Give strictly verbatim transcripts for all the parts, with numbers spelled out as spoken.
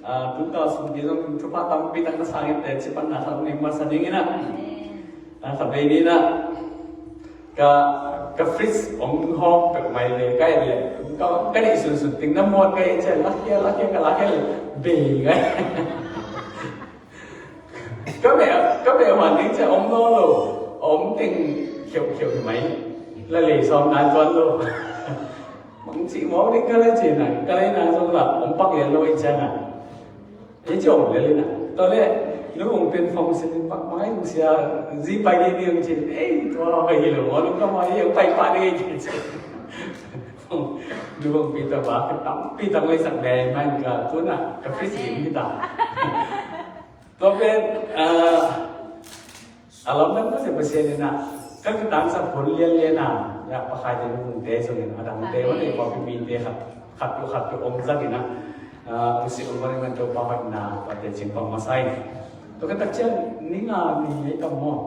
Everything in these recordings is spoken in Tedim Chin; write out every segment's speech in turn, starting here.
Aa, tungtawn sung hi zong thupha tampi tak na sang in teci panna khat hong nei masa ding in ah. Aa, khatvei ni in ah ka, ka fridge hong hawm peuhmah leh ka et leh ka, ka neih sunsun teng na muat ka et ciang, lakhia lakhia ka lakhia leh bei ngai. Ka beh, ka beh huan ding ciang om nawn lo. Om teng khiauhkhiauh hi mai. La lei sawm nai tuan lo. Bangci mawk ding ka la ci na, ka lei na zong la om pak lian lo i ciang a. Ei ci om lian lian a. Tua leh nu hong pen fong sin pak mai hong sia, zi pai ding ding ci. Ei, tua hoih hi lo, maw nu ka mai hong pai pah ding ei ci. Nu hong pi ta ba, ka tampi tak lei sak dei mai ka tu na, ka fridge in hi ta. Tua pen, ah, a lamdang Pasian, Pasian in ah, ka kitangsap hun lianlian a, ya, pakhaite nungte zongin, a dangte, wan ei pawlpi mite khat, khat tu, khat tu om zak in ah, ah, hong si om wan in ah Topa hoihna, tua teci pang masa in. Tua ka tak ciang, ni nga ni ei tam maw.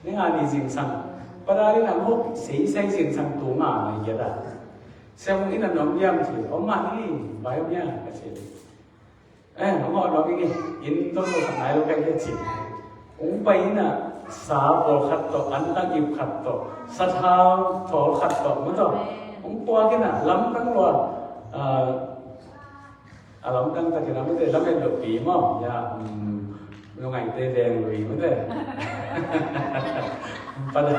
Ni nga ni zingsang. Pada in ah, maw, sei sei zingsang tu nga ni ya da. Siang in ah nuam diam ci, om mah ni, bai om ya, ka ci. Eh, hong hawh nuam ing ei, inn tawh lo khat nai lo ka hi a ci. Hong pai in ah sa pawlkhat tawh, an tang ip khat tawh, sathau thawl khat tawh, maw tawh. Hong puak in ah lamdang lua, ah, a lamdang takin a mite lamet lopi maw, ya, um, lungaite veng lui mite. Pada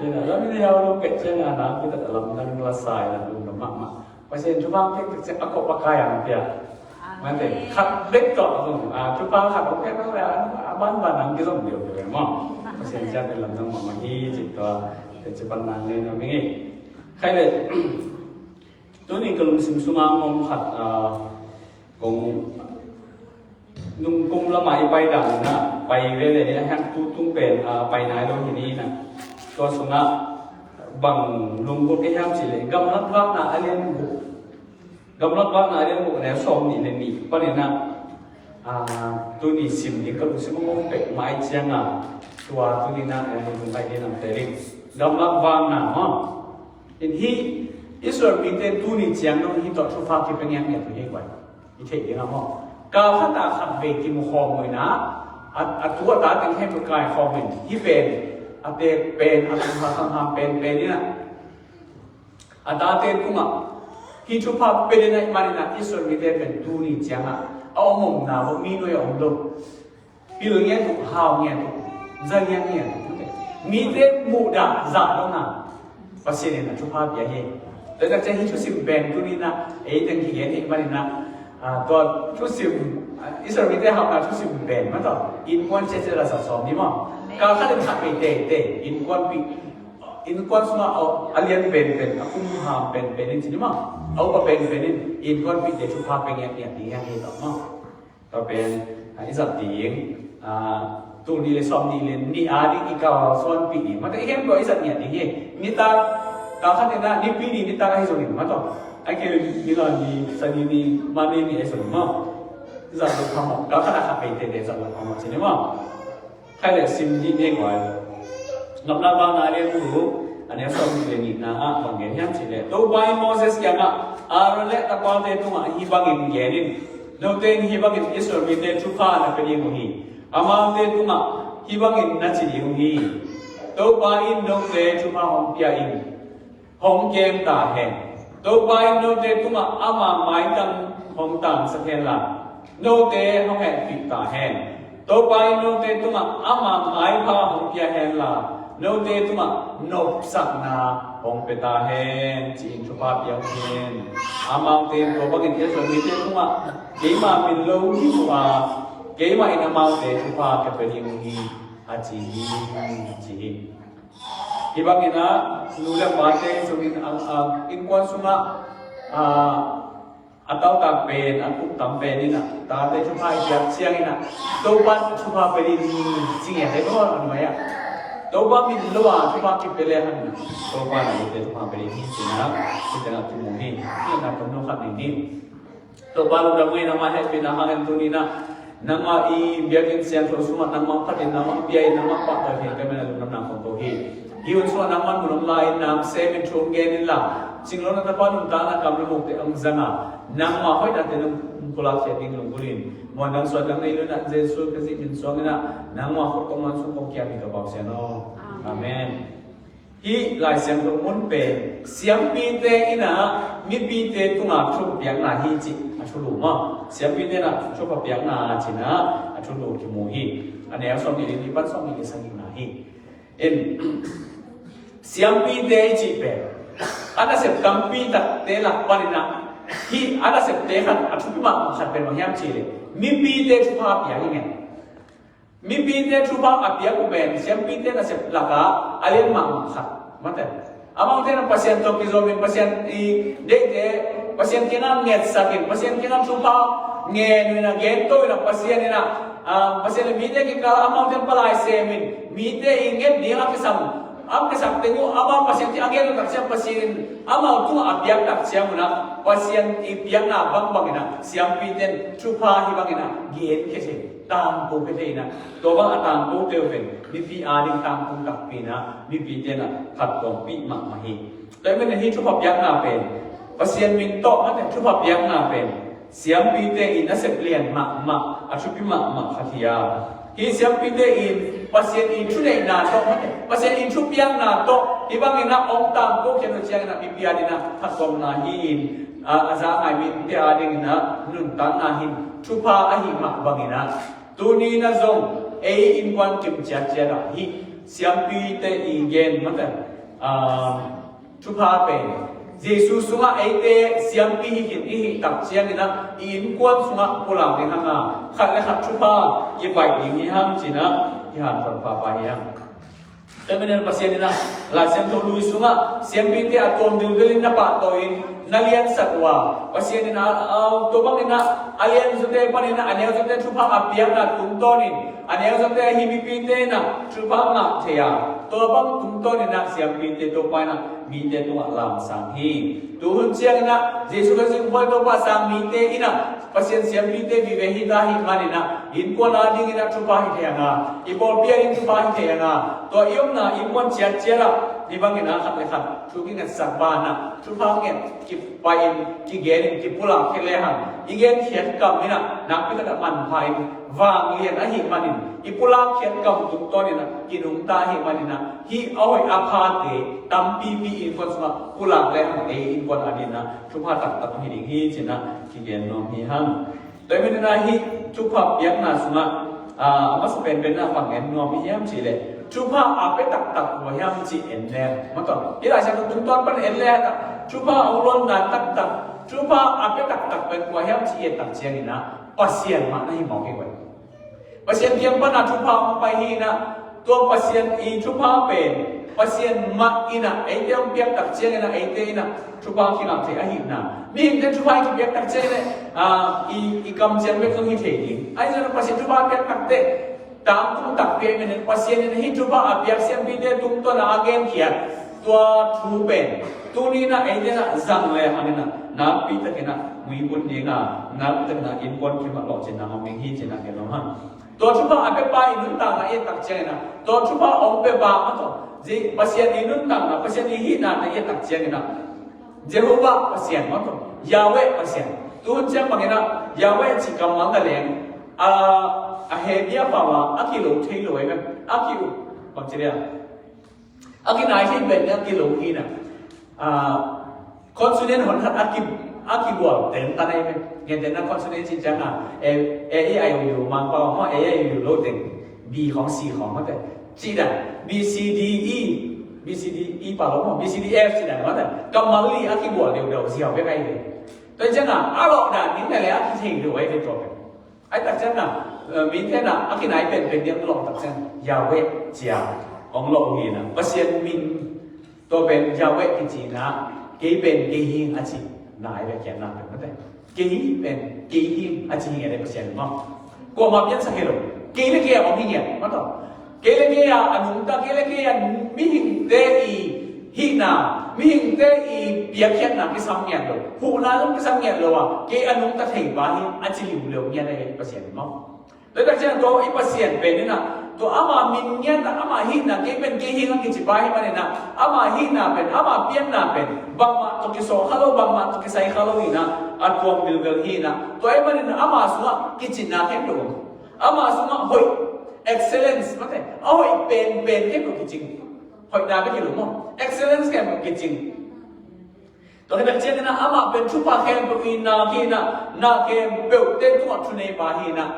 in ah lamet yau lo pet ciang a na kita a lamdang la sa in ah lungdam mahmah. Pasian thupha hong piak tak ciang a kop a kai ang piak. Mate, khat bek tawh zong, ah, thupha khat hong piak tak leh, ah, a banban ang kizom deuh deuh maw. Pasian ciat pen lamdang mahmah hi cih tua, teci panna nei nuam ing ei. Khai leh, tuni ka lungsim sungah hong om khat, ah, kong Nung kum lamah i pai dan in ah, pai veve ni a hiang tu tung pen, ah, pai nai lo hi ni in ah. Tua sungah bang lunggulh ka hiam cih leh, Gamlat Vakna a lian guk. Gamlat Vakna a lian guk a neu sawm nih le nih panin ah, ah, tuni sim ding ka lungsim a om pek mai ciang a, tua tuni in ah, eh, lunggulh ka hi ding a om pek ding. Gamlat Vakna maw. In hih Israel mite tuni ciang dong hih tawh thupha kipia ngiatngiat uh hi guai. I theih ding a maw. Kal khat ah khat vei kimu khawm uh in ah, a, a tu a ta teng khempeuh kai khawm uh in, hih pen, a teek pen, a tung kha khangham pen pen in ah, a tate tungah hih thupha pia ding ahih manin ah Israel mite pen tuni ciang ah a om omna uh mi nuai a om lo. Pil ngiat uh, hau ngiat uh, za ngiat ngiat uh. Mite muhdah zah dong a Pasian in a thupha pia hi. Tua tak ciang hih thusim pen tuni in ah ei teng kigen hi manin ah, ah, tua thusim, ah, Israel mite hauhna thusim pen maw tawh, innkuan ciatciat a za sawm ni maw. Kal khat in khat vei teitei, innkuanpih, innkuan sungah a, a lian penpen, a kum ham penpen in ci ni maw. A upa penpen in innkuanpihte thupha pia ngiatngiat ding hi hang hi tawh maw. Tua pen, ah, i zat ding, ah, tul nih le sawm nih le nih a ding i kalsuanpih ding. Mate i khempeuh i zat ngiat ding hi. Nitak, kal khat in ah, Nipi ni nitak ahi zongin, maw tawh. Ahih kei leh Nilawm ni, Sani ni, Monday ni ahi zongin maw. Zat lo phamawh, kal khat a khat vei teitei zat lo phamawh ci ni maw. Khai leh sim dih ni guai. Gamlat Vakna a lian guk, a neu sawm nih le nihna ah bang gen hiam cih leh, Topa in Moses kiangah, Aaron le a tapate tungah hih bangin gen in, note in hih bangin Israel mite thupha na pia ding uh hi. Amaute tungah hih bangin na ci ding uh hi. Topa in note thupha hong pia in, hong kem ta hen. Topa in note tungah ama maitang hong tangsak hen la, note hong hehpih ta hen. Topa in note tungah ama maipha hong pia hen la, note tungah nopsakna hong pia ta hen, ci-in thupha pia uh hen. Amaute in tua bangin Israel mite tungah keima min lo hi uh a, keimah in amaute thupha ka pia ding uh hi, a ci hi, ci hi. Hih bangin ah, nu le pate sungin, ah, ah, innkuan sungah, ah, a tautak pen, a tuktam pen in ah, tate thupha i piak ciangin ah, Topa thupha pia ding hi, ci ngiat hi lo a, a nuai ah. Topa min lo a thupha kipia le hang, Topa in a mite thupha pia ding hi, ci-in ah, ci-in ah kimu hi, ci-in ah kimu khat ning hi. Topa lungdam ing ei, nangmah hehpihna hangin tuni-in ah nangmah i biakinn siangtho sungah nangmah phatin, nangmah bia-in, nangmah pahtawi hi, ka mel a lungdamna kong ko hi. Hih hun sungah nangmah mun hong la-in, na sem in, thu hong gen inla, Singlo na tapa nuntakna kam le mukte hong zanga, nangma hoihnate nong pulak khia ding lunggulhin, muan dang suan dang nei lo inah Jesu Khazih min suang inah nangma khut kong man sung kong kiam hi ka Pasian aw. Amen. Hih Lai Siangtho mun pen siampite inah mipite tunga thu piakna hi cih a thulu maw? Siampite inah thupha piakna cinah a thulu kimu hi. A neu sawmnih le nih pan sawmnih le sagihna hi. In siampite i cih pen a nasep tampi takte lak paninah hih a nasepte khat a thupi mahmah khat pen bang hiam cihleh mipite thupha piak hi ngen. Mipite thupha a piak uh pen siampite nasep laka a lian mahmah khat mate. Amaute na Pasian tawh kizomin Pasian i deihte Pasian kiangah ngetsakin Pasian kiangah thupha ngen uh inah gen to inah Pasian inah, ah, Pasian le mite kikal amaute palai semin mite i nget ding a kisam a kisak teng uh amau Pasian kiang a gen uh takciang Pasian in amau tungah a piak takciang unah Pasian i piakna bangbang inah siampite in thupha hi bang inah gen khia thei tangko khia thei inah tua bang a tangkote uh pen mipi ading tangkung takpi inah mipite inah phattuampih mahmah hi. Tua hi manin hih thupha piakna pen Pasian min tawh mate thupha piakna pen siampite i nasep lian mahmah a thupi mahmah khat hi a. Hih siampite in Pasian i thuneihna tawh mate Pasian i thupiakna tawh hih bangin a hong tangko khiat uh ciangin a mipi adingin a phattuamna hi in a, a za ngai mite adingin a nuntakna hi in thupha ahi mah bangin a tuni in a zong ei innkuan kim ciatciat ah hih siampite i gen mate, ah, thupha pen Jesu sungah eite siampi hi khin i hih tak ciangin a i innkuan sungah pulak ding hang a khat le khat thupha i baih ding hi hang ci-in a i hanthawn phapha hi hang. Tua manin Pasian in a Lai Siangtho Lui sungah siampite a tuam vilvil in na pahtawi in na liansak uh a, Pasian in a, a, tua bangin a, a lianzawte panin a, a neuzawte thupha a piakna tungtawnin a neuzawte ahi mipite in a thupha ngah thei a, tua bang tungtawnin a siampite Topa in a mite tungah lamsang hi. Tu hun ciangin a Jesu Khazih hong pawi Topa sang mite in a Pasian siampite vive hi ta ahih manin a innkuan adingin a thupha hi thei hang a, i pawlpi ading thupha hi thei hang a, tua i omna innkuan ciatciat ah hih bangin a khat le khat thu kingetsak banah thupha nget kipai in kigen in kipulak khia lehang i genkhiat kam in a nakpi takin a manpha in vanglian ahih manin i pulakkhiat kam tungtawnin a kinungta ahih manin a hih a hoih a phate tampipi innkuan sungah pulak lehang ei innkuan adingin a thupha taktak hi ding hi ci-in a kigen nuam hi hang. Tua hi manin a hih thupha piakna sungah, ah, a masa penpen in a bang en nuam i hiam cih leh thupha a pia taktak kua hiam cih en leng maw tawh. Hih Lai Siangtho tungtawn pan en leng a thupha a hong luanna taktak, thupha a pia taktak pen kua hiam cih i et tak ciangin a Pasian mah na hi mawk hi ven. Pasian kiang pan a thupha hong pai hi in a, tua Pasian i thupha pen Pasian mah in a eite hong piak tak ciangin a eite in a thupha kingak thei ahihna. Mihingte thupha i kipiak tak ciangin a, ah, i, i kamciam bek zong hi thei ding. Ahi zongin a Pasian thupha a piak tak teh tangtung takpi ahih manin Pasian in hih thupha a piak siampite tungtawn a a genkhiat tua thu pen tuni in a eite in a zang lehang in a nakpi takin a muibun ding a, nakpi takin a innkuan kimat lawh cihna hong ding hi ci-in a gen nuam hang. Tua thupha a piapa i nuntakna i et tak ciangin a tua thupha hong piapa maw tawh, Pasian i nuntakna, Pasian i hihnate i et tak ciangin a Jehovah Pasian maw tawh, Yahweh Pasian. Tu hun ciang bangin a Yahweh cih kammal na leng a, a Hebrew pau a a kilo thei lo ahi ve. A ki-up bang ci leh a a kinai thei pen a kilo hi in a, ah, consonant honkhat a ki, a kigual teng tan ahi ve. Gentehna consonant cih ciang a, e, e, i, o, u, Mangpau maw, e, i, o, u lo teng, B khawng, C khawng maw teng. Cih dan, B, C, D, E, B, C, D, E pau lo maw, B, C, D, F cih dan maw teng. Kammal li a kigual deuhdeuh ziau bek ahi ve. Tua ciang a, a lawh dan ding na leh a kithei lo ahi ve tua pen. Ahi tak ciang a, eh, mite in a, a kinai penpen ding hong lawh tak ciang Yahweh ci-a hong lawh uh hi in a, Pasian min tua pen Yahweh kici in a, kei pen kei hi ing a ci, na ahi ve khiatna pen maw tawh. Kei pen kei hi ing a ci hi ngiat e Pasian maw. Kuamah piansak hi lo. Kei le kei a om hi ngiat maw tawh. Kei le kei a a nungta, kei le kei a mihingte i hihna, mihingte i piakkhiatna kisam ngiat lo, huhna zong kisam ngiat lo a, kei a nungta theipa hi a ci liuliau ngiat ahi Pasian maw. Tua tak ciang tua i Pasian pen in ah, tua ama min ngiat ah, ama hihna kei pen kei hing a kici pa hi manin ah, ama hihna pen, ama pianna pen bangmah tawh kisawh kha lo, bangmah tawh kisai kha lo hi in ah, a tuam vilvel hi in ah, tua ahih manin ah ama sungah kicinna khempeuh om. Ama sungah hoih, excellence, mate, a hoih penpen khempeuh kicing. Hoihna bek hi lo maw, excellence khempeuh kicing. Tua hi tak ciangin ah amah pen thupha khempeuh i na hi in ah, na khempeuhte tungah thuneipa hi in ah,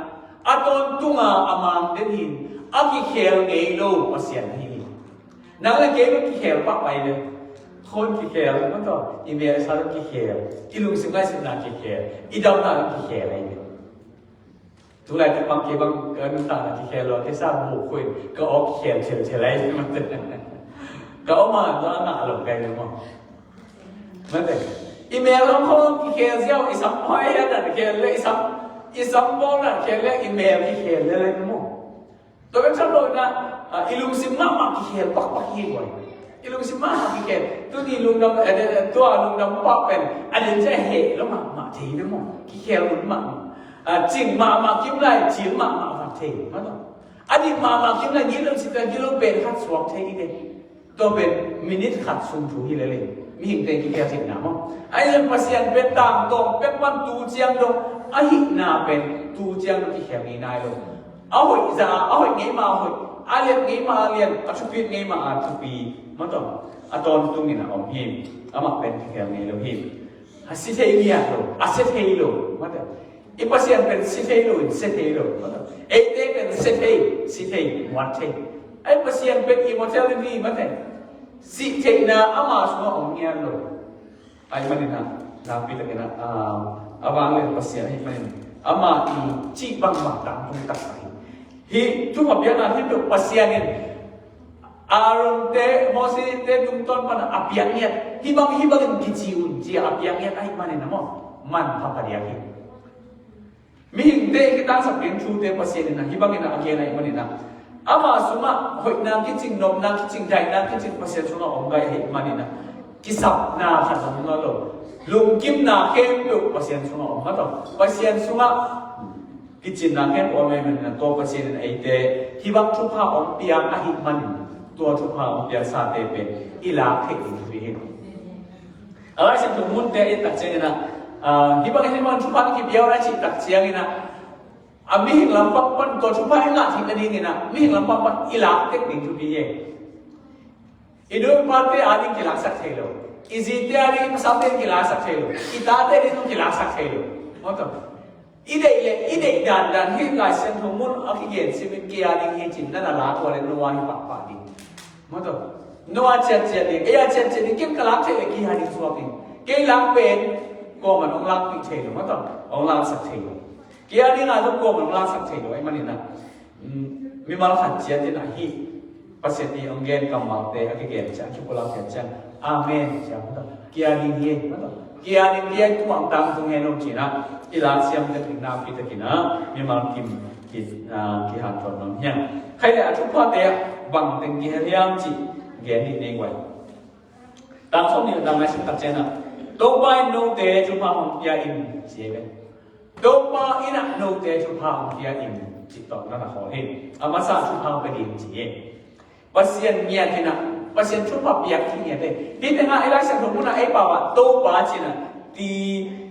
a tawntunga a mang den hi in, a kikhel ngei lo Pasian ahi hi. Nang le kei bek kikhel pah pai ve. Khon kikhel, man tawh i mel sa lo kikhel, i lungsim ngaihsutna kikhel, i damna lo kikhel ahi ve. Tulai te bang kei bang ka nuntakna kikhel lo, kei sa bu khuin ka awk kikhel thilthil ahi. Ka awk ma tua a ngah lo kai lo maw? Mate. I mel lam khawng kikhel ziau, i sam hoi hian nan khel le, i sam, i sam bawng nan khel le, i mel kikhel le le maw? Tua bek tham lo in ah, i lungsim mahmah kikhel pakpak hi guai. I lungsim mahmah kikhel. Tuni lungdam, eh, tua lungdam pak pen a den ciang heh lo mahmah thei le maw? Kikhel un mahmah. Ah, cing mahmah kim lai, cil mahmah vak thei, mah tawh. A dik mahmah kim lai, gilo cita, gilo pen khat suak thei i ve. Tua pen minute khat sung thu hi lel in, mihingte kikhel theihna maw? Ahi zong Pasian pen tangtawng pek pan tu ciang dong, a hihna pen tu ciang dong kikhel ngei nai lo. A hoih zah a, a hoih ngei mah a hoih, a lian ngei mah a lian, a thupi ngei mah a thupi, mah tawh, a tawntung in a om hi. Amah pen kikhel ngei lo hi. A si thei ngiat lo, a sia thei lo, mate. I Pasian pen si thei lo in, sia thei lo, mate. Eite pen sia thei, si thei, muat thei. Ai Pasian pen immortality, mate. Si theihna ama sungah om ngiat lo. Ai manin ah, nakpi takin ah, ah, a vanglian Pasian ahi manin, ama i cih bangbang tangtung taktak hi. Hih thupha piakna hi tu Pasian in Aaron te, Moses te tungtawn pan a piak ngiat, hih bang, hih bangin kici un ci a piak ngiat ahi manin a maw, manpha phadiak hi. Mihingte i kitangsap ding thute Pasian in a hih bangin a gen ahi manin a, ama sungah hoihna kicing, nopna kicing, daihna kicing Pasian sungah om gai ahi manin a, kisapna khat zong om lo. Lungkimna khempeuh Pasian sungah om, mah tawh. Pasian sungah kicinna khempeuh om ahi manin a, tua Pasian in eite hih bang thupha hong piak ahih manin, tua thupha hong piaksate pen i lak theih ding thupi hi. A Lai Siangtho munte i et tak ciangin ah, ah, hih bang, hih bang thupha kipia un a cih tak ciangin ah, a mihing lampang pan tua thupha i ngah theih nadingin ah, mihing lampang pan i lak tek ding thupi hi. I nu i pate ading kilaksak thei lo. I zite ading, i pasalte kilaksak thei lo. I tate ading kilaksak thei lo. Mah tawh. I deih le, i deih dandan hi Lai Siangtho mun a kigen simin kei ading hi cin, na na lak ua le Noah hi pahpah ding. Mah tawh. Noah ciatciat ding, ei a ciatciat ding, ken ka lak thei le kei ading suak ding. Kei lak pen kuaman hong lakpih thei lo, mah tawh. Hong laksak thei lo. Kei ading a zong kuaman hong laksak thei lo, ahih manin ah. Mimal khat ciat in ah hih Pasian i hong gen kammalte a kigen ciang, a kipulak ciat ciang, amen ciang, mah tawh, kei a ding hi, mah tawh, kei a ding hi, tuang tangtung hi lo ci-in ah i lak siam tek ding nakpi takin ah mimal kim kihanthawn nuam hi hang. Khaile a thuphate ah bang teng kihel hiam cih gen dih ni guai. Tang sawm nih, tang nai sim tak ciang ah, Topa in note thupha hong pia in ci hi ve. Topa in ah note thupha hong pia in cih tawh na na khawl hi. A masa thupha hong pia ding ci hi. Pasian ngiat in ah, Pasian thupha piak hi ngiat hi. Hih tengah i Lai Siangtho mun ah ei pau ah Topa ci-in ah, T,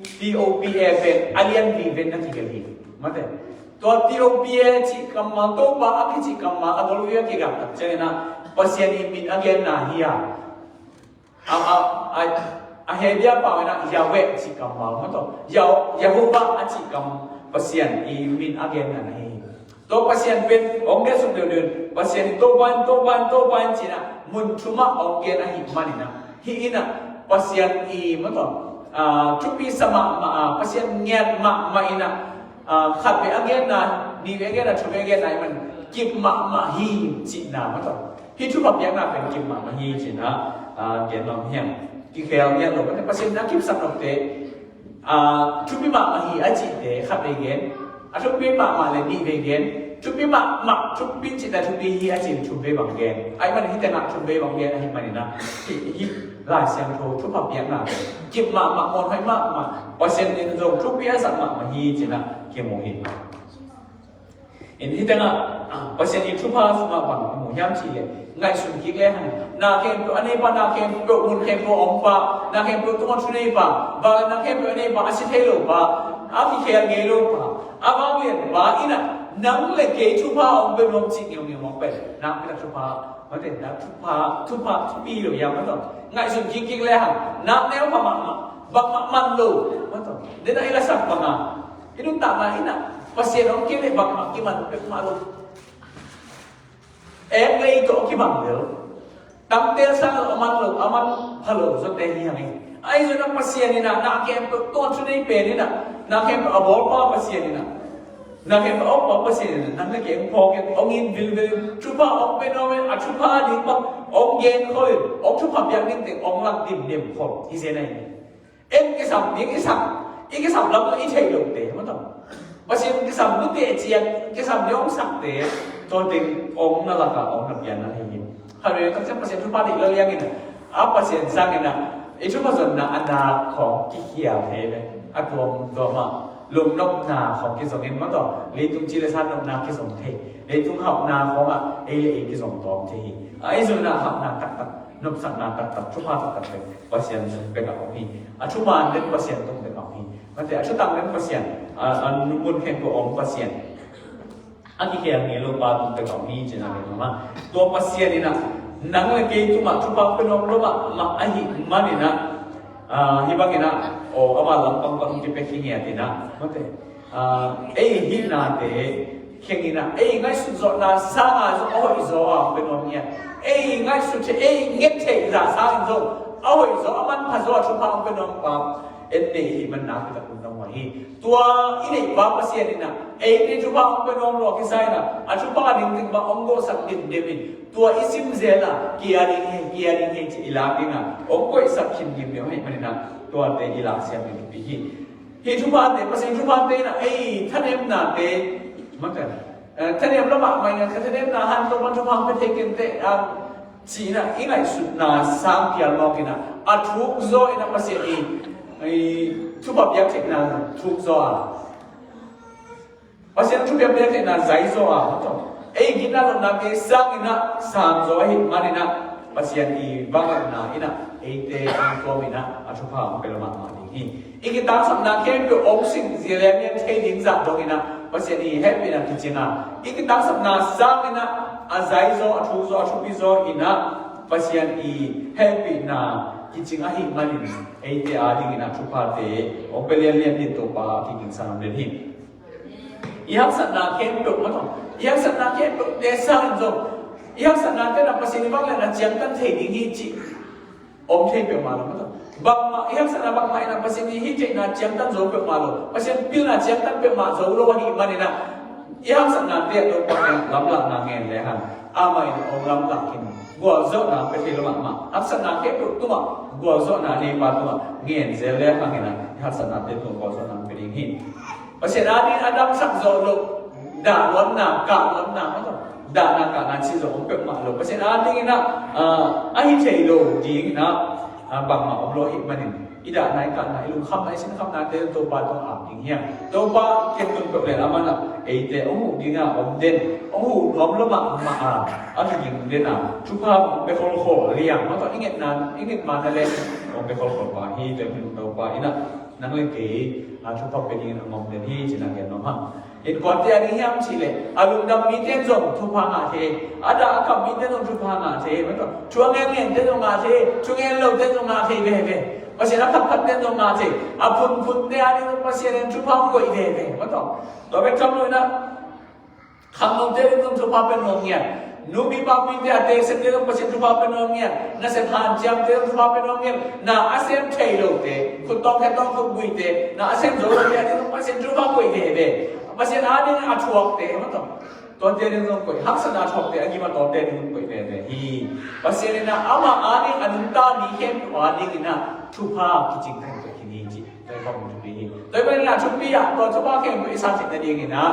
T O P A pen a lian vive na kigelh hi. Mate. Tua T O P A cih kammal, Topa a kicih kammal a tawlvia kigap tak ciangin ah Pasian i min a genna hi a. A, a, a, a Hebia pau in ah Yahweh cih kammal, mah tawh, Yah-, Jehovah a cih kam Pasian i min a genna na hi. Tua Pasian pen hong gen suk deuhdeuh in, Pasian in Topa in, Topa in, Topa in ci-in ah mun thum ah hong gen ahih manin ah, hih in ah Pasian i, mah tawh, ah, thupi sa mahmah a, Pasian ngiat mahmah in ah, ah, khat vei a genna, nih vei a genna, thum vei a genna ahih manin kip mahmah hi cihna, mah tawh. Hih thupha piakna pen kip mahmah hi ci-in ah, ah, gen nuam hi hang. Kikhel ngiat lo, Pasian in a kipsak nopte, ah, thupi mahmah hi a cihte khat vei gen, a thupi mahmah le nih vei gen, thupi mahmah, thupi cihte thupi hi a cihte thum vei bang gen. Ahih manin hih tengah thum vei bang gen ahih manin ah, hih, hih Lai Siangtho thupha piakna pen kip mahmah, muanhuai mahmah, Pasian in zong thupi a sak mahmah hi ci-in ah kimu hi. Hih tengah Pasian i thupha sungah bang i mu hiam cih leh, ngaihsun kik lehang, na khempeuh a neipa, na khempeuh mun khempeuh a ompa, na khempeuh tungah thuneipa, vanglian na khempeuh a neipa, a si thei lopa, a kikhel ngei lopa, a vanglianpa in ah nang le kei thupha a hong pe nuam cih ngeungeu mawk pen nakpi tak thupha, mate, na thupha, thupha thupi lo hiam, mate. Ngaihsun kik kik lehang, nak neu pha mahmah, bangmah man lo, mate. Dena i lasak banga i nuntakna in ah Pasian hong kei leh bangmah kiman peuhmah lo. Ek lei tawh kibang lel. Tangtel sang lo, a man lo, a man pha lo zawte hi hang hi. Ahi zongin ah Pasian in ah na khempeuh tungah thunei pen in ah, na khempeuh a bawlpa Pasian in ah, na khempeuh a ompa Pasian in ah nang le kei hong phawk in, hong in vilvel in, thupha hong pe nuam in, a thupha ding bang hong genkhol in, hong thupha piak ding teng hong lak dimdem khol hi zen ahi hi. En kisam ding i sak, i kisam lam i theih lote, mate. Pasian kisam nute ciang kisam ding hong sakte, tua teng hong na lak a hong na pian na hi hi. Khat vei tak ciang Pasian thupha deih lel liang in ah, a Pasian sang in ah i thupha zonna a nak khawng kikhial thei ve. A tuamtuam ah lungnopna khawng kizong in, mate. Leitung ci le sa nopna kizong thei, leitung hauhna khawngah ei le ei kizong tawm thei hi. Ahi zongin ah hauhna taktak, nopsakna taktak, thupha taktak pen Pasian tung bek a om hi. A thuman den Pasian tung bek a om hi. Mate, a thutang den Pasian, a, a mun khempeuh a om Pasian, a kikhel ngei lopa tung bek a om hi, cih na gen nuam a. Tua Pasian in ah nang le kei tungah thupha pe nuam lo mahmah ahih manin ah, a, hih bangin ah, aw, ama lampang pan kipia khingiat in ah, mate. A, ei hihnate kheng in ah, ei ngaihsut zawhna sanga zong a hoih zaw a hong pe nuam ngiat. Ei ngaihsut theih, ei nget theih zah sangin zong a hoih zaw, a manpha zaw a thupha hong pe nuam pa en nei i hih man nakpi tak lungdam huai hi. Tua i neihpa Pasian in ah eite thupha hong pe nuam lo a kisa in ah, a thupha ding teng bang hong gawhsak dimdem in, tua i sim zel a, kia ding hi, kia ding hi ci i lak ding a hong koihsak khin ngimngim ahih manin ah, tuate i lak siam ding thupi hi. Hih thuphate, Pasian thuphate in ah ei thanemnate, mate, eh, thanem lamah mah in ah, ka thanemna han Topa'n thupha hong pia thei kei inteh, a, ci-in ah i ngaihsutna sang phial mawk in ah, a thuk zaw in ah Pasian i, i thupha piak theihna thuk zaw a, Pasian thupha piak theihna zai zaw a, mate. Ei gitna lawpnate sang in ah sang zaw ahih manin ah, Pasian i vangliatna in ah eite hong tuam in ah a thupha hong pe lo mahmah ding hi. I kitangsapna khempeuh hong sing zia lianlian thei ding zah dong in ah Pasian i hehpihna kicing a, i kitangsapna sang in ah a zai zaw, a thuk zaw, a thupi zaw in ah Pasian i hehpihna kicing ahih manin eite a dingin ah thuphate hong pe lianlian ding Topa a kiging sang den hi. I haksatna khempeuh, mate, i haksatna khempeuhte sangin zong, i haksatnate in ah Pasian i vangliatna ciangtan thei ding hi cih om thei peuhmah lo, mate. Bangmah, i haksatna bangmah in ah Pasian i hih theihna ciangtan zo peuhmah lo, Pasian pilna ciangtan peuhmah zo lo ahih manin ah, i haksatnate ah Topa in lamlahna ngen lehang, amah in hong lamlak khin, gualzawhna pia thei lo mahmah. Haksatna khempeuh tungah gualzawhna neipa tungah ngen zel lehang in ah, i haksatnate tungah gualzawhna pia ding hi. Pasian ading a damsak zawh loh, dahluatna, kahluatna, mate, dahna kahna cih zawh om peuhmah lo. Pasian ading in ah, ah, a hi thei lo ding in ah, ah, bangmah om lo ahih manin, i dahna, i kahna, i lungkhamna, i sinkhamnate Topa tungah ap ding hi hang. Topa kiang tun peuh leh amah in ah eite hong huh ding a om den, hong huh nuam lo mahmah a, a kiging den a, thupha hong pia kholkhol liang, mate, i ngetna, i nget ma na leh hong pia kholkhol pa hi. Tua ahih manin Topa in ah nang le kei, a, thupha pia dingin a ngawm den hi, ci-in a gen nuam hang. Innkuante a ding hiam cih leh, a lungdam mite in zong thupha ngah thei, a dah a kam mite in zong thupha ngah thei, mate. Thu a ngen ngente in zong ngah thei, thu ngen lote in zong ngah thei veve. Pasian a phatphatte in zong ngah thei, a phunphunte a ding zong Pasian in thupha hong koih veve, mate. Tua bek tham lo in ah, khangnote ding zong thupha pia nuam ngiat. Nupi papite, a teksepte zong Pasian thupha pia nuam ngiat. Nasep hanciamte zong thupha pia nuam ngiat. Na a sem thei lote, khut tawng khe tawng khut buite, na a sem zo lote a ding zong Pasian thupha koih veve. Pasian a ding a thuakte, mate, tuate ding zong koih. Haksatna thuakte, a gim a tawlte ding zong koih veve hi. Pasian in ah amah a ding a nungta mi khempeuh a ding in ah thupha kicing thei koih khin hi ci. Tua hi bang thupi hi. Tua hi bang in ah thupi ah, tua thupha khempeuh i sa theih nading in ah,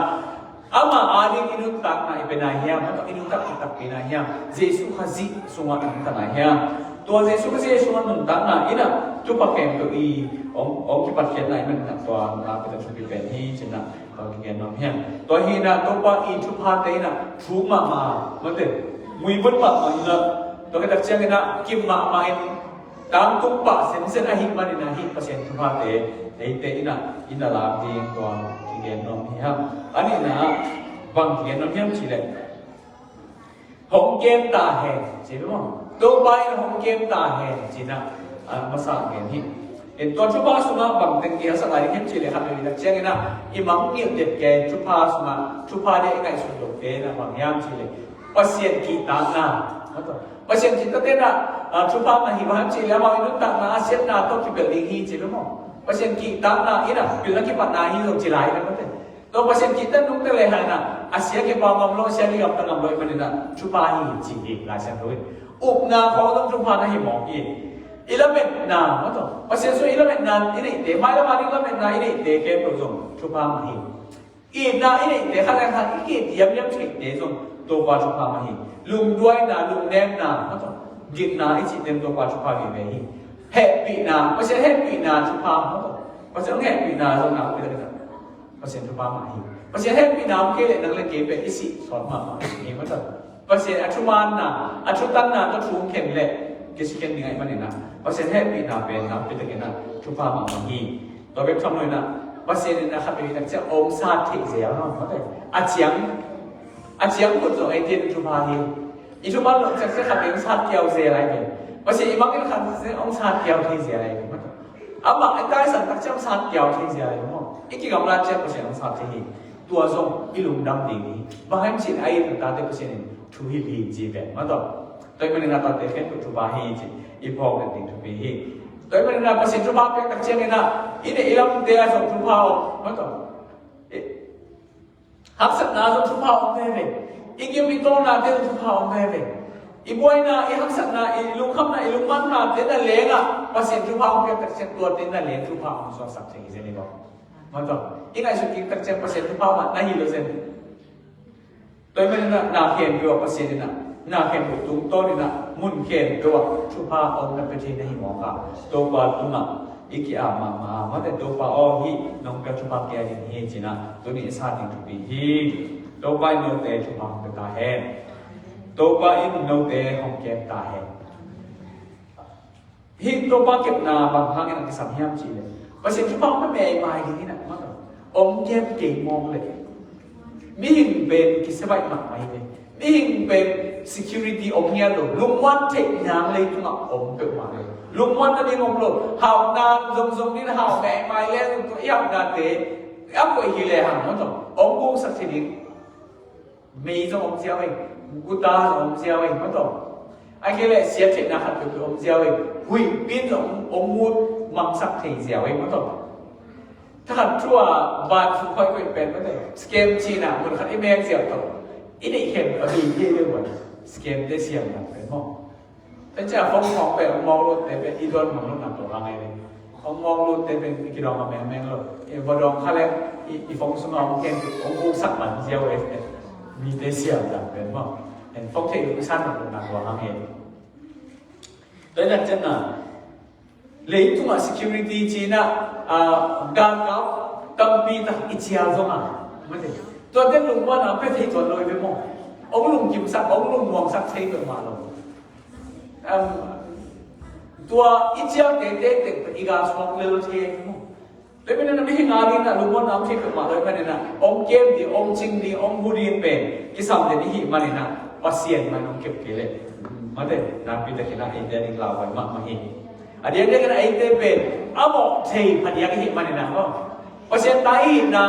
amah a ding i nuntakna i pia nai hiam, i nuntak i takpi nai hiam, Jesuh Khazih sungah i nuntak nai hiam? Tua Jesu Khrist Jesu a nuntakna in ah thupha khempeuh i hong, hong kipatkhiatna i man in ah tua na pen a thupi pen hi ci-in ah tua kigen nuam hi hang. Tua hi in ah Topa i thuphate in ah thuk mahmah, mate, muibun mahmah in ah tua khit tak ciangin ah kim mahmah in tangtung pah sensen ahih manin ah hih Pasian thuphate eite in ah i na lak ding tua kigen nuam hi hang. A nihna ah bang kigen nuam hiam cih leh hong kem ta hen ci maw? Topa in hong kem ta hen ci-in ah, a masa gen hi. In tua thupha sungah bang teng kihel sak lai ding hiam cih leh khat vei tak ciangin ah i mangngilh det kei thupha sungah thupha dia i ngaihsut lote in ah bang hiam cih leh Pasian kihtakna. Pasian kihtakte in ah, a, thupha mah hi, bang hiam cih leh amau i nuntakna a siatna tawh kibelh ding hi ci lo maw? Pasian kihtakna in ah pilna kipatna hi zong ci lai in ah, mate. Tua Pasian kihtak nungta le hang in ah a sia kipau ngam lo, a sia kigamta ngam lo i manin ah thupha hi ci hi Lai Siangtho in. Upna khawng zong thupha na hi mawk hi. I lametna, mate, Pasian sung i lametna i neihte, mailam a ding lametna i neihte khempeuh zong thupha mah hi. Itna i neihte khat le khat i ki-it diamdiam theite zong Topa thupha mah hi. Lungduaina, lungnemna, mate, gitna i cihte Topa thupha veve hi. Hehpihna, Pasian hehpihna thupha, mate, Pasian hehpihna zong na upih Pasian thupha mah hi. Pasian hehpihna om kei leh nang le kei pen i sih sawt mahmah hi, mate. Pasian a thumaanna, a thutanna tawh thu hong khen leh kisiken ding ahih manin ah Pasian hehpihna pen na upih takin ah thupha mahmah hi. Tua bek tham lo in ah Pasian in ah khat vei tak ciang hong sat theih zel, mate. A ciang, a ciang khut zong eite in thupha hi. I thuman loh ciang ciang khat vei hong sat kiau zel lai ve. Pasian i mangngilh khat ciang hong sat kiau thei zel lai ve, mate. Amah i taisan tak ciang hong sat kiau thei zel lai ve maw? I kigamlat ciang Pasian hong sat thei hi. Tua zong i lungdam ding hi. Bang hiam cih leh a it a tate Pasian in thuhilh hi ci pen, mate. Tua ahih manin ah tate khempeuh thupha hi ci i phawk den ding thupi hi. Tua ahih manin ah Pasian thupha piak tak ciangin ah i neih i lamte ah zong thupha om, mate. Haksatna zong thupha om veve. I gim i tawlnate zong thupha om veve. I buaina, i haksatna, i lungkhamna, i lungmannate na lengah Pasian thupha hong piak tak ciang tuate na leng thupha hong suaksak thei hi zen hi maw? Mate, i ngaihsut kik tak ciang Pasian thupha mah na hi lo zen. Tua ahih manin ah na khempeuh ah Pasian in ah, na khempeuh tungtawn in ah mun khempeuh ah thupha hong na pia thei na hi mawk a, Topa tungah i ki-ap mahmah a, mate, Topa aw, hih nong pia thupha kei a ding hi ci-in ah tuni i sat ding thupi hi. Topa in note thupha hong pia ta hen. Topa in note hong kem ta hen. Hih Topa kepna bang hangin a kisam hiam cih leh Pasian thupha hong pia meimai ding in ah, mate, hong kem kei mawk leh mihing pen kisia baih mahmah hi ve. Mihing pen security om ngiat lo, lungmuan theih nang leitungah om peuhmah lo. Lungmuan nading om lo. Hauhna zongzong ding, hau meimai le zong tua i hauhnate a koih hi lehang, mate, hong guksak thei ding. Mei zong om ziau ei, guta zong om ziau ei, mate. Ahih kei leh siat theihna khat peuhpeuh om ziau ei, huihpi in zong om, om mut mangsak thei ziau ei, mate. Thakhat thu a ban sung khuaikhuai pen, mate, scam cihna mun khat i mek ziau tawh i neih khem a bei thei leh wan scam te siam nak pen maw? Tua ciang a phone khawng pen hong mawk lotte pen i dawn ngam lo na tua hang ei. Hong mawk lotte pen i kidawng a mengmeng lo. I va dawng kha leh i, i phone sungah hong kem, hong guksak man ziau ei. Mite siam dan pen maw? Phone theih i san ngam lo na tua hang ei. Tua ciang na leitungah security cihna, ah, galkap tampi tak i cial zong a, mate, tuate lungmuan a pia thei tuan lo i ve maw? Hong lungkimsak, hong lungmuangsak thei peuhmah lo. Um, tua i cial tete tek i gal suak lel thei i ve maw? Tua ahih manin ah mihing a dingin ah lungmuan a om thei peuhmah lo ahih manin ah hong kem ding, hong cing ding, hong bu ding pen kisam den i hih manin ah Pasian mah in hong kep kei leh, mate, nakpi takin ah eite a ding lauhuai mahmah hi. A diakdiakin ah eite pen a mawh thei phadiak i hih manin ah maw, Pasian ta i hihna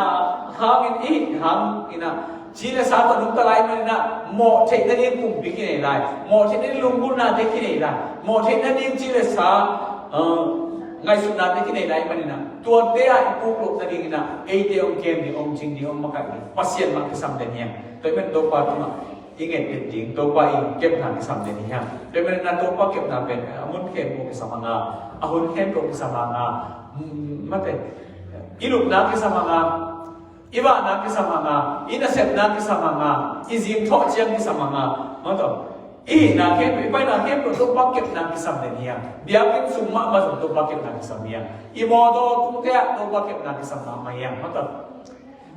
hangin, i hih hangin ah ci le sa tawh nungta lai manin ah mawh theih nading pumpi kinei lai, mawh theih nading lunggulhnate kinei lai, mawh theih nading ci le sa, uh, ngaihsutnate kinei lai manin ah tuate ah i puk loh nadingin ah eite hong kem ding, hong cing ding, hong makaih ding Pasian mah kisam den hi hang. Tua ahih manin Topa tungah i nget den ding, Topa i kepna kisam den hi hang. Tua ahih manin ah Topa kepna pen a mun khempeuh kisam hang a, a hun khempeuh kisam hang a, mm, mate, i lupna kisam hang a, i vahna kisam hang a, i nasepna kisam hang a, i zingthawh ciang kisam hang a, mate, I hihna khempeuh, i paina khempeuh Topa kepna kisam den hi hang. Biakinn sung mahmah zong Topa kepna kisam hi hang. I mawtaw tungte ah Topa kepna kisam mahmah hi hang. Mataw.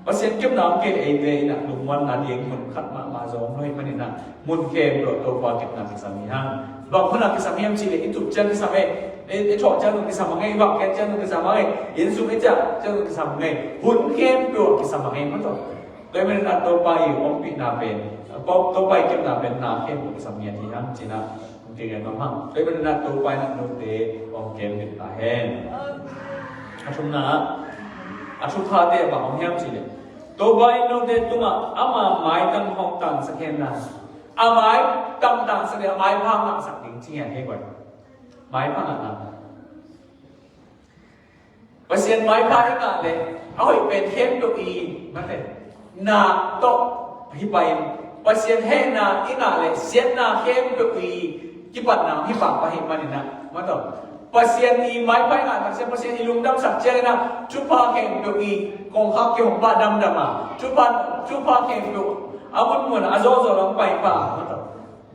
Pasian kepna om kei eite in ah lungmuanna ding mun khat mahmah zong om lo hi manin ah mun khempeuh Topa kepna kisam hi hang. Bang hun ah kisam hiam cih leh i tup ciang kisam e, i, i thawh ciang zong kisam a ngei, i vak ken ciang zong kisam a ngei, inn sung i ciah ciang zong kisam a ngei, hun khempeuh kisam a ngei. Mataw. Tua ahih manin ah Topa i ompihna pen, Topa i kepna pen na khempeuh kisam ngiat hi hang ci-in ah hong kigen nuam hang. Tua ahih manin ah Topa in ah note hong kem pen ta hen. A thumna ah, a thuphate bang om hiam cih leh, Topa in note tungah ama maitang hong tangsak hen la, a maitang tangsak leh a maipha ngahsak ding ci ngiat hi guai. Maipha ngahna. Pasian maipha i ngah leh a hoih pen khempeuh i, mate, na tawh hi pah in, Pasian hehna i ngah leh siatna khempeuh i kipatna hi pah pah hi manin ah, mataw. Pasian i maipha i ngah tak ciang, Pasian i lungdamsak ciangin ah thupha khempeuh i kongkhak kihong pah damdam a, thupha, thupha khempeuh a munmun a zawzaw lam pai pah, mataw.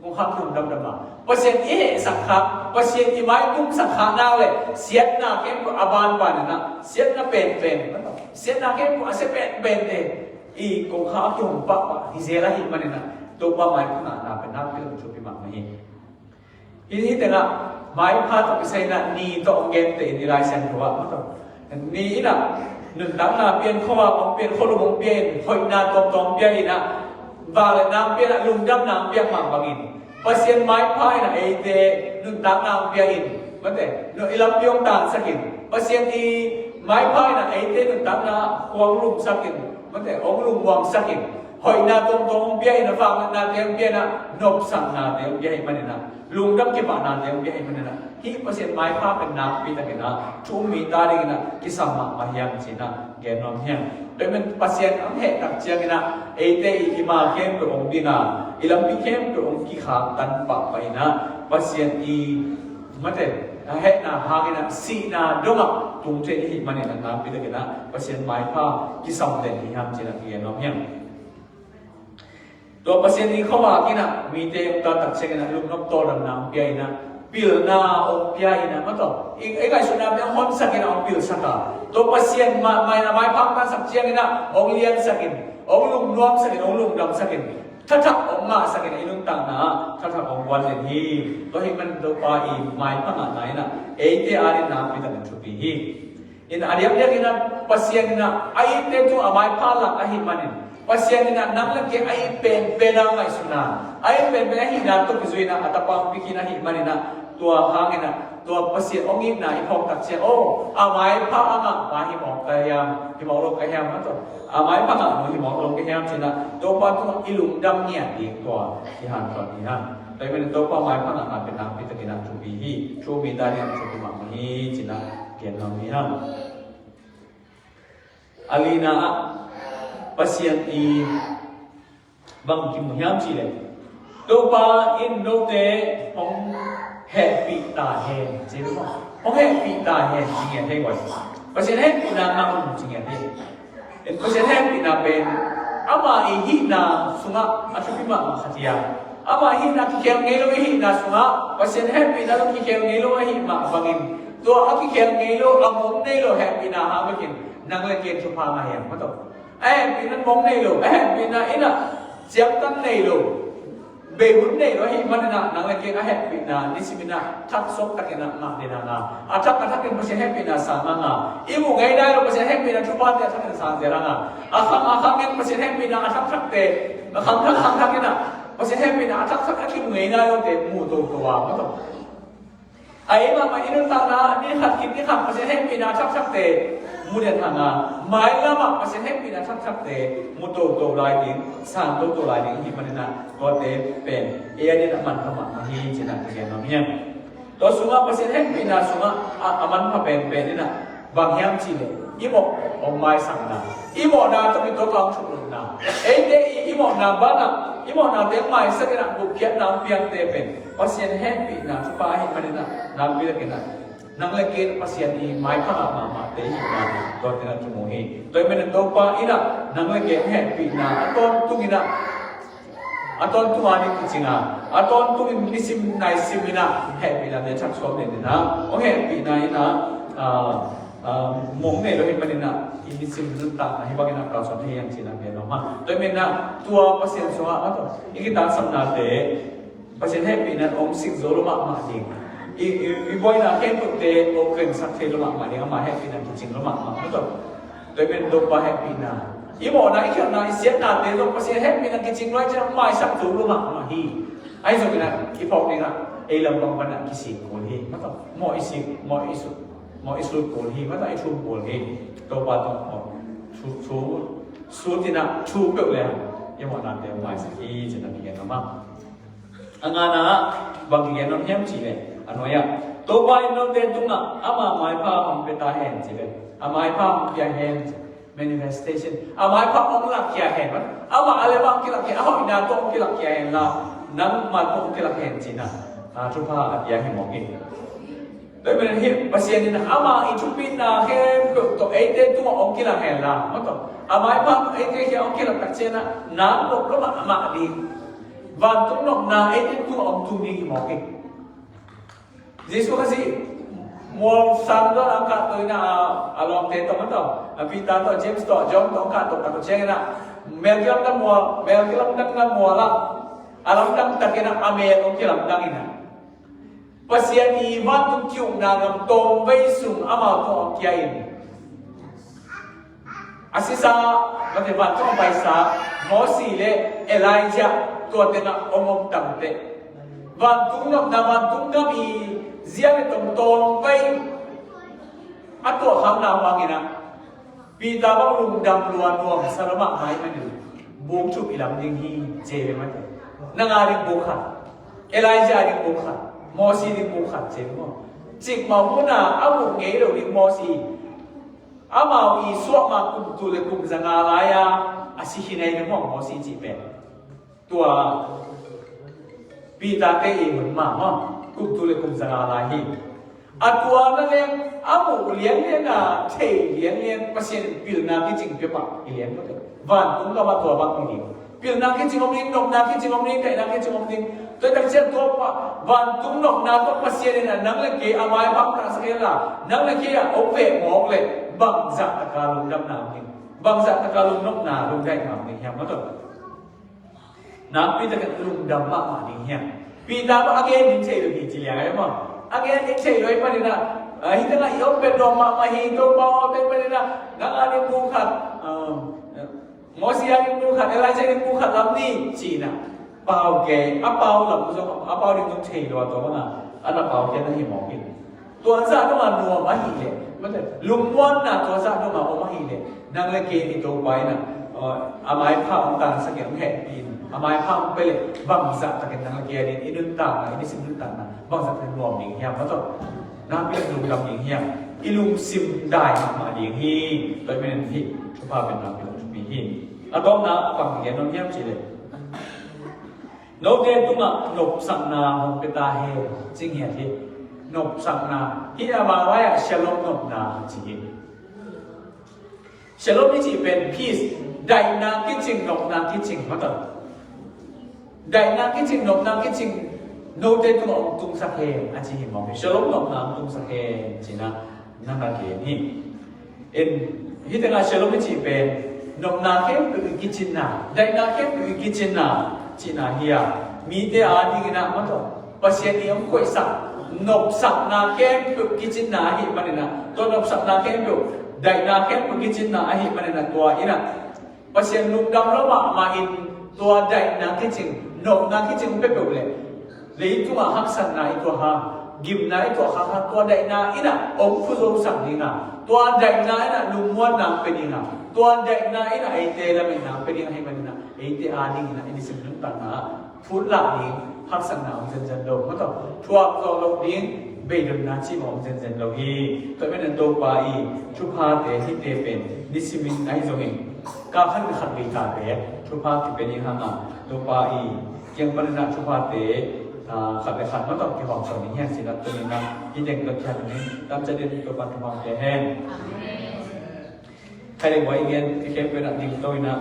Kongkhak kihong damdam a, Pasian i hehsak khak, Pasian i maitumsak khak nak leh siatna khempeuh a banban in ah, siatna penpen, siatna khempeuh a sia penpente i kongkhak a kihong pahpah hi zel ahih manin ah, Topa maipha ngahna pen nakpi zong thupi mahmah hi. Hih, hih teng ah maipha tawh kisai in ah ni tawh hong gente in i Lai Siangtho ah, mataw. Ni in ah nuntakna pia in, khuavak hong pia in, khualung hong pia in, hoihna tuamtuam hong pia in ah, vak le nang pia in ah, lungdamna hong piak mah bangin, Pasian maipha in ah eite nuntakna hong pia in, mate, no i lampi hong tangsak in, Pasian i maipha in ah eite nuntakna hong lungsak in, mate, hong lungmuangsak in, hoihna tuamtuam hong pia in ah, vaknate hong pia in ah, nopsaknate hong pia hi manin ah, lungdam kipahnate hong pia hi manin ah, hih Pasian maipha pen nakpi takin ah thu um mite adingin ah kisam mahmah hiam ci-in ah gen nuam hi hang. Tua ahih manin Pasian hong heh tak ciangin ah eite i, i ma khempeuh hong ding a, i lampi khempeuh hong kikhaktan pahpah in ah, Pasian i, mate, a hehna hangin ah sihna dongah tung thei i hih manin ah nakpi takin ah Pasian maipha kisam den hi hiam ci-in ah kigen nuam hi hang. Tua Pasian i khuavak in ah mite hong tan tak ciangin ah lungnop tawldamna hong pia in ah, pilna hong pia in ah, mataw, i, i ngaihsutnate hong honsak in ah hong pilsak a, tua Pasian ma, ma in ah maipha hong tansak ciangin ah hong liansak in, hong lungnuamsak in, hong lungdamsak in, thathak hong ngahsak in ah i nuntakna ah thathak hong guan den hi. Tua ahih manin Topa i maipha ngahna in ah eite adingin nakpi takin thupi hi. In a diakdiakin ah Pasian in ah a itte tungah a maipha lak ahih manin, Pasian in ah nang le kei a it penpen a ngaihsutna, a it penpen a hihna tawh kizui in ah a tapa hong pia khin ahih manin ah, tua hangin ah tua Pasian hong itna i phawk tak ciang, aw, a maipha a ngah pa hi mawk ka hiam, hi mawk lo ka hiam, mataw. A maipha ngah nu hi mawk lo ka hiam ci-in ah Topa tungah i lungdam ngiat ding tua i hanthawn hi hang. Tua ahih manin Topa maipha ngahna pen nakpi takin ah thupi hi, thu um mite adingin ah thupi mahmah hi ci-in ah gen nuam hi hang. A lina ah Pasian i bang kimu hiam cih leh, Topa in note hong hehpih ta hen ci-in, hong hehpih ta hen ci ngiat hi guai. Pasian hehpihna ngah un ci ngiat hi. Pasian hehpihna pen ama i hihna sungah a thupi mahmah khat hi a, ama hihna kikhel ngei lo i hihna sungah Pasian hehpihna lo kikhel ngei lo ahih mah bangin, tua a kikhel ngei lo, a mong nei lo hehpihna hang bekin nang le kei in thupha ngah hi hang, mataw. A hehpihna mong nei lo, a hehpihna in ah ciangtan nei lo, bei hun nei lo ahih manin ah nang le kei in a hehpihna nisimin ah thak suak takin ah ngah den hang a, a thak a thakin Pasian hehpihna sang hang a, i mu ngei nai lo Pasian hehpihna thuphate a thakin sang zel hang a, a khang a khangin Pasian hehpihna a thakthakte, a khangthak khangthakin ah Pasian hehpihna a thakthak a kimu ngei nai lote mu toto a, mataw. A ei mahmah i nuntakna ni khat khit ni khat Pasian hehpihna thakthakte mu den hang a, mailam ah Pasian hehpihna thakthakte mu toto lai ding, sang toto lai ding i hih manin ah tuate pen ei adingin a manpha mahmah hi ci-in ah ka gen nuam hi hang. Tua sungah Pasian hehpihna sungah a, a manpha penpen in ah bang hiam cih leh, i mawh hong maisakna, i mawhna tawh kituak a hong thuknopna, eite i, i mawhna banah, i mawhnate hong maisak in ah gupkhiatna hong piangte pen Pasian hehpihna thupha ahih manin ah nakpi takin ah nang le kei in Pasian i maipha ngah mahmahte i hihna tuate in ah kimu hi. Tua ahih manin Topa in ah nang le kei hong hehpihna a tawntungin ah A tawntung a ding kicing a, a tawntungin nisim naisim in ah hehpihna te thak suak den in ah, hong hehpihna in ah, ah, ah, mong nei lo hi manin ah, i nisim nuntakna hih bangin ah kalsuan hi hang cih na gen lo mah. Tua ahih manin ah tua Pasian sungah, ah, tua i kitangsapnate Pasian hehpihna in hong sik zo lo mahmah ding. I, i, i buaina khempeuhte hong khensak thei lo mahmah ding, ama hehpihna kicing lo mahmah, ah, tua. Tua ahih manin Topa hehpihna, i mawhna, i khialhna, i siatnate zong Pasian hehpihna kicing lo ahih ciangin maisak zo lo mahmah hi. Ahi zongin ah i phawk ding ah ei lam bang pan ah kisik kul hi. Mah tawh mawh i sik, mawh i sut, mawh i sut kul hi. Mah tawh i thum kul hi. Topa tawh mawh thu, thu, sut in ah thu peuh leh i mawhnate maisak hi ci-in ah kigen a mah. A ngana ah bang kigen nuam hiam cih leh, a nuai ah, Topa in note tungah ama maipha hong pia ta hen ci leh, a maipha hong pia hen ci. Manifestation. A maipha hong lakkhia hen. Amah a leh bang kilakkhia, a hoihna tawh hong kilakkhia hen la, nangma tawh hong kilak hen ci-in ah, a, thupha a pia hi mawk hi. Tua ahih manin hih Pasian in ama i thupitna khempeuh tawh eite tungah hong kilak hen la, mah tawh a maipha tawh eite kiang hong kilak tak ciangin ah, nang nop lo mahmah ding, vantung nopna eite tungah hong tung ding hi mawk hi. Jesuh Khazih mual sang tawh hong kahto in ah, a lawmte tawh, mah tawh, a Peter tawh, James tawh, John tawh hong kahto, kahto ciangin ah, mel kilamdang mual, mel kilamdang mual ah, a lamdang takin ah a mel hong kilamdang in ah, Pasian i vantung ki-ukna gam tawmvei sung amau tawh hong kia in, a sisa, mate, vantung a paisa Mosi le Elijah tua tengah hong om tangte, vantung nopna, vantung gam i zia le tong tawmvei a tuahkhakna hangin ah, Peter bang lungdam lua nuamsa lo mahmah ahih manin, buk thup i lam ding hi, ci ve mate. Nang a ding buk khat, Elijah a ding buk khat, Mosi ding buk khat, ci ve maw. Cikmah hun a a buk ngei lo ding Mosi, amau i suahma kum tul le kum zanga lai-a a si hi na hi ve maw, Mosi cih pen. Tua Peter te i hun mah maw, kum tul le kum zanga lai hi. A tua na leng, a muh lianlian a, thei lianlian, Pasian in pilna kicing pia pah hi lian mah teh. Vantung gam ah tua bang hi ding. Pilna kicing om ding, nopna kicing om ding, daihna kicing om ding. Tua tak ciang tua pa, vantung nopna tawh Pasian in a nang le kei a maipha hong tangsak hen la, nang le kei a hong veh mawk leh, bangzah taka lungdamna om ding. Bangzah taka lungnopna, lungdaihna om ding hiam, mah tawh. Nakpi takin lungdam mahmah ding hiam. Peter bang a gen ding thei lo hi ci liang a maw. A gen ding thei lo ahih manin ah, ah, hih tengah i om pen nuam mahmah hi, Topa aw, tua ahih manin ah, nang a ding buk khat, ah, Mosi a ding buk khat, Elijah a ding buk khat lam ni, ci-in ah. Pau kei, a pau lam zong, a pau ding zong thei lo a, tua bang a, a na pau kei na hi mawk in. Tua zah dong a nuam ahih leh, mate, lungmuanna tua zah dong a om ahih leh, nang le kei in Topa in ah, uh, a maipha hong tangsak in, hong hehpih in, a maipha hong pia leh, bangzah takin nang le kei adingin i nuntakna, i nisim nuntakna, bangzah takin nuam ding hiam, mate. Nakpi takin lungdam ding hiam. I lungsim dai mahmah ding hi. Tua ahih manin hih thupha pen nakpi takin thupi hi. A tawpna bang kigen nuam hiam cih leh, note tungah nopsakna hong pia ta hen, ci ngiat hi. Nopsakna. Hih a Mangkam ah shalom nopna ci hi. Shalom i cih pen peace. Daihna kicing, nopna kicing, mate. Daihna kicing, nopna kicing, note tungah hong tungsak hen, a ci hi mawk hi. Shalom nopna hong tungsak hen, ci-in ah na gen hi. In, hih tengah shalom i cih pen, nopna khempeuh i kicinna, daihna khempeuh i kicinna, cihna hi a, mite adingin ah, mate, Pasian in hong koihsak nopsakna khempeuh kicinna ahih manin ah, tua nopsakna khempeuh, daihna khempeuh kicinna ahih manin ah, tua in ah, Pasian lungdam lo mahmah in tua daihna kicing, nopna kicing peuhpeuh leh, leitungah haksatna i tuah hang, gimna i tuah hang, tua daihna in ah hong phuzosak ding a, tua daihna in ah lungmuanna hong pia ding a, tua daihna in ah eite lametna hong pia ding ahih manin ah, eite adingin ah i nisim nuntakna ah phutlah ding haksatna om zenzen lo, mate, thuak zawh loh ding beidonna cih mah om zenzen lo hi. Tua ahih manin Topa i thuphate hihte pen nisimin ahi zongin, kal khat le khat vei ta pen thupha kipia ding hang a, Topa i kiang panin ah thuphate, ah, khat le khat, mate, kihawmsawn ding hi hang ci-in ah tuni-in ah hih teng tawh kiang ding, tamciat in Topa thupha pia hen. Amen. Khai le guai i gen, i khempeuh in ah dingto in ah,